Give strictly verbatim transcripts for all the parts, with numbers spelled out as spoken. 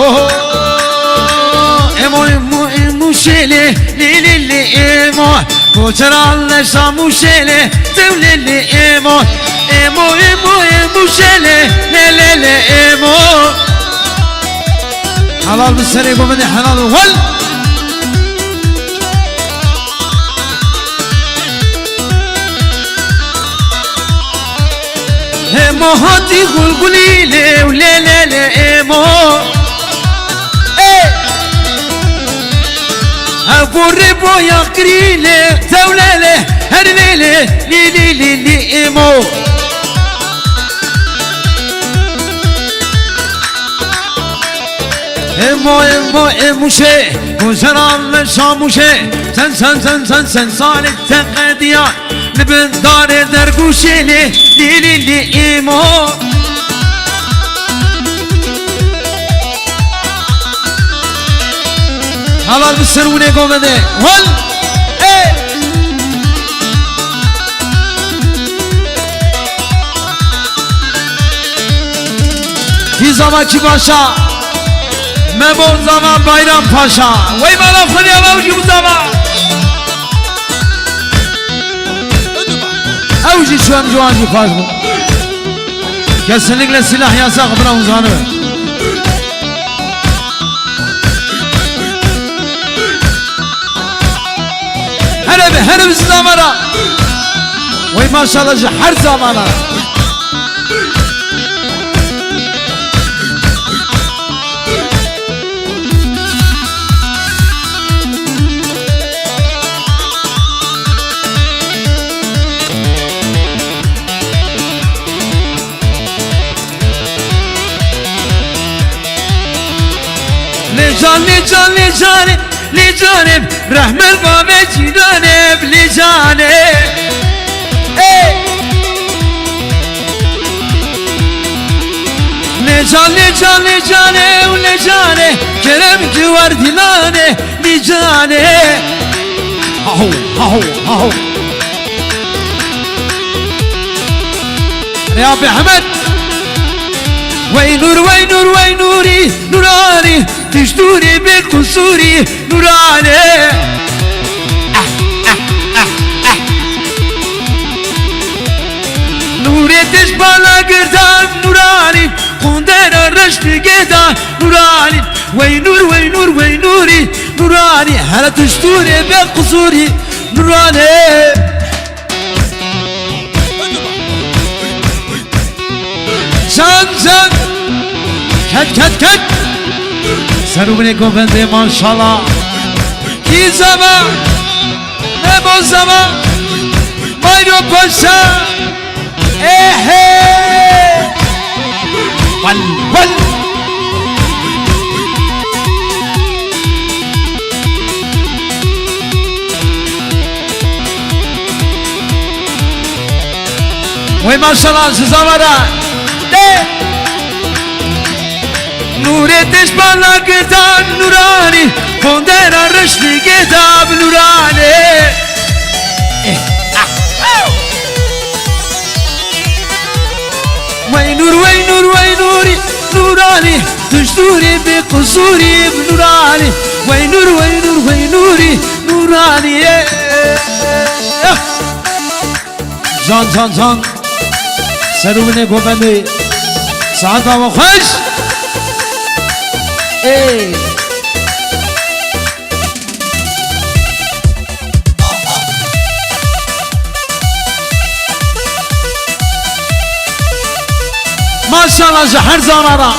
Oho! Emo, emo, emo şêlê, lê, lê, lê, emo. Koçeran leşa mûşêlê, tew lê, lê, emo. Emo, emo, emo şêlê, lê, lê, lê, emo. Helal bi serê govendê, helal ol. Hemo hatî gulgulî lê û lê lê lê emo. Ê! Ev borê boya kirî lê, tew lê lê, her lê lê, lî lî lî lî emo. Emo, emo, emuşê, gojeran me şamuşê. Sen, sen, sen, sen, sen, salê te qediya. Li bin darê dergûşê lê, lî, lî, lî, emo. Helal bi ser winê govendê. Hol! Ê! Hî zava kî başa? Memo zava Bayram Paşa. Wey mala xwedî ava û jî zava. Ew jî şu em ciwan jî xwar bû. Kesinlikle silah yasak, bira hûn zanin. Here be, here bi zamana. Wey maşallah ji her zamana. Lê can, lê can, lê canê, lê canê, rehmet bavê cîranê, lê canê. Ê! Lê can, lê can, lê canê, lê canê, kerem ciwar dîlanê, lê canê. Haho, haho, haho. Rêya Behmet. Wey nûr, wey nûr, wey nûrî, nûranî, tiştûrî bê qusûrî, nûranê. Eh, eh, eh, eh. Nûrê tişt bala girdan, nûranî, qundera reş digêda, nûranî. Wey nûr, wey nûr, wey nûrî, nûranî, here tiştûrê bê qusûrî, nûranê. Can can. Ket ket ket. Serûbinê govendê maşallah. Kî zava. Memo zava. Mayro Paşa. Ehe. Wal wal. Wey maşallah ji zava re. De. Nûrê tişt bala girdan nûranî, qondera reş digêda bi nûranê. Eh, ah, ah. Wey nûr, wey nûr, wey nûrî, nûranî, tiştûrî bê qusûrî bi nûranî. Wey nûr, wey nûr, wey nûrî, nûranî. Eh, eh. Can, can, can. Serûbinê govendê. Saeta we xweş. Ê. Maşallah ji her zana re.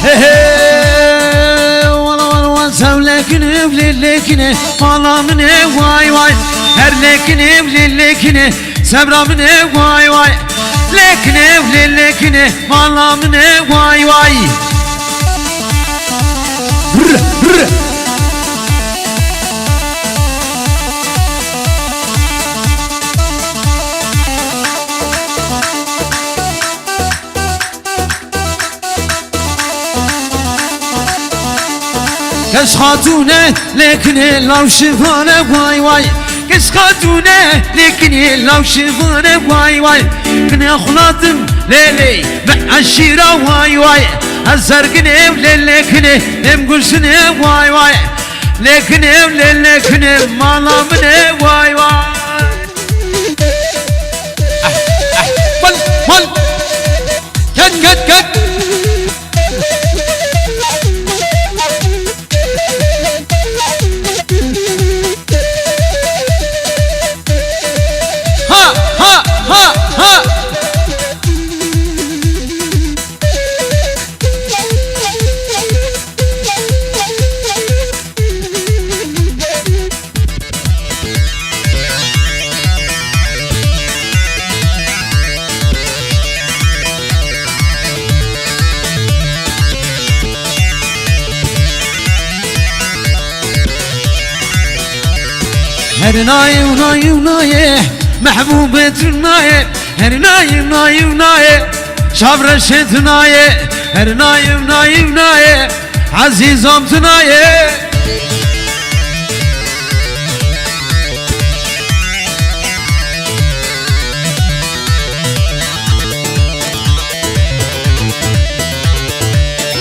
He he, wala wala wala, sew lêkine, lê lêkine, mala min e, way way. Her lêkine, lê lêkine, sebra min e, way way. Lêkine, lê lêkine, mala min e, way way. Brr, brr. Kes xatûne lêkinê law şivane way way. Kes xatûne lêkinê law şivane way way. Kinê xulatim lê lê me eşîra way way. Ez zerginê lê lêkinê em gulşinê way way. Lêkinê lê lêkinê mala min ê way way. Eh, eh, mal, mal. Ket, ket, ket. Ha, ha, ha, ha. Her nayê û nayê û nayê, mehbûbê tu nayê. Her nayê û nayê û nayê, çavreşê tu nayê. Her nayê û nayê û nayê, ezîzam tu nayê.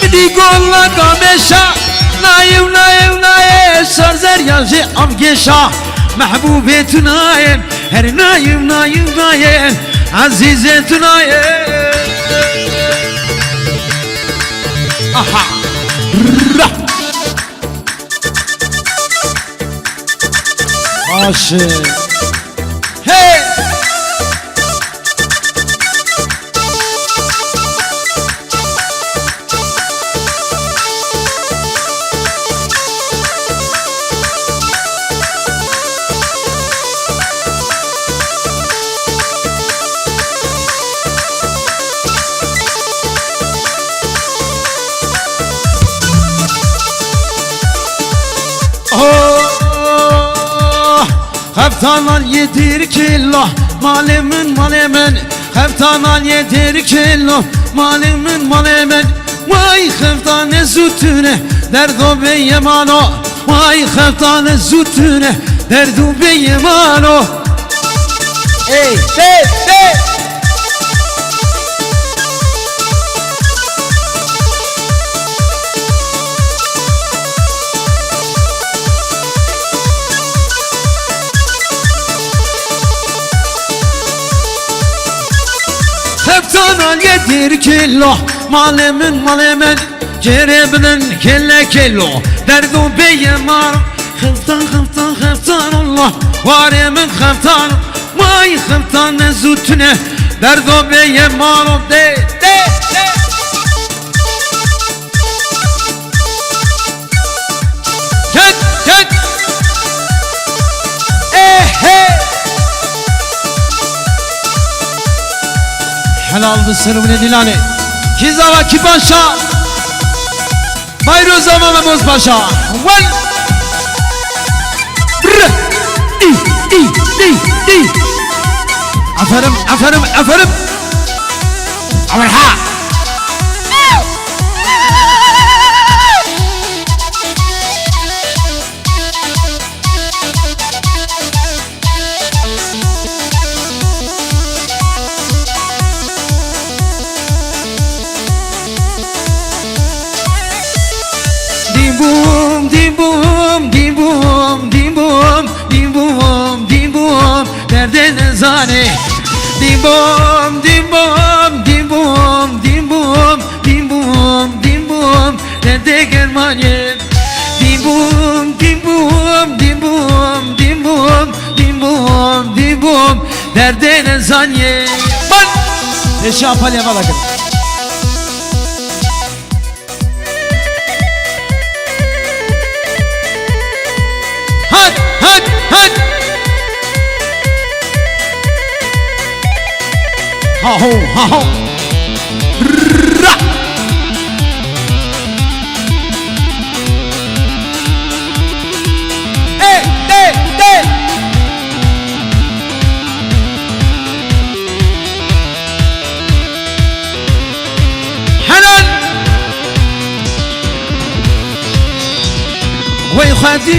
Min dî gola gameşa, nayê û nayê û nayê, sar zerya jê avgeşa. Mehbûbê tu nayê, her nayê û nayê û nayê, ezîzê tu nayê. Aha. Ra. Baş e. Hey! Oh! Xeftan aliyê dêrikê la, malê min, malê min. Xeftan aliyê dêrikê la, malê min, malê min. Way xeftanê zû tune, derdo bêyemano. Way xeftanê zû tune, derdo bêyemano. Ey, ey, ey! Xeftan aliyê dêrikê la, malê min, malê min. Cêrê bidin kele kelo, derdo bêyemano. Xeftan, xeftan, xeftan Allah, warê min xeftan. Way xeftanê zû tune, derdo bêyemano. De, de, de. Çek, çek. Eh, he. Helal bi serûnê Dîlanê. Kî zava, kî paşa? Bayroza Mame Boz Paşa. Wen. Brr. İ, i, i, i. Aferin, aferin, aferin. Aferin ha. Dîm bûm, dîm bûm, dîm bûm, dîm bûm, dîm bûm, dîm bûm, derdê nezanê. Dîm bûm, dîm bûm, dîm bûm, dîm bûm, dîm bûm, dîm bûm, derdê germanê. Dîm bûm, dîm bûm, dîm bûm, dîm bûm, dîm bûm, dîm bûm, derdê nezaniyê. Ban! Eşya palya vala kir. Hak, hak, hak. Ha ho, ha ho. Ra. Ê, ê, ê. Helal. Xwedî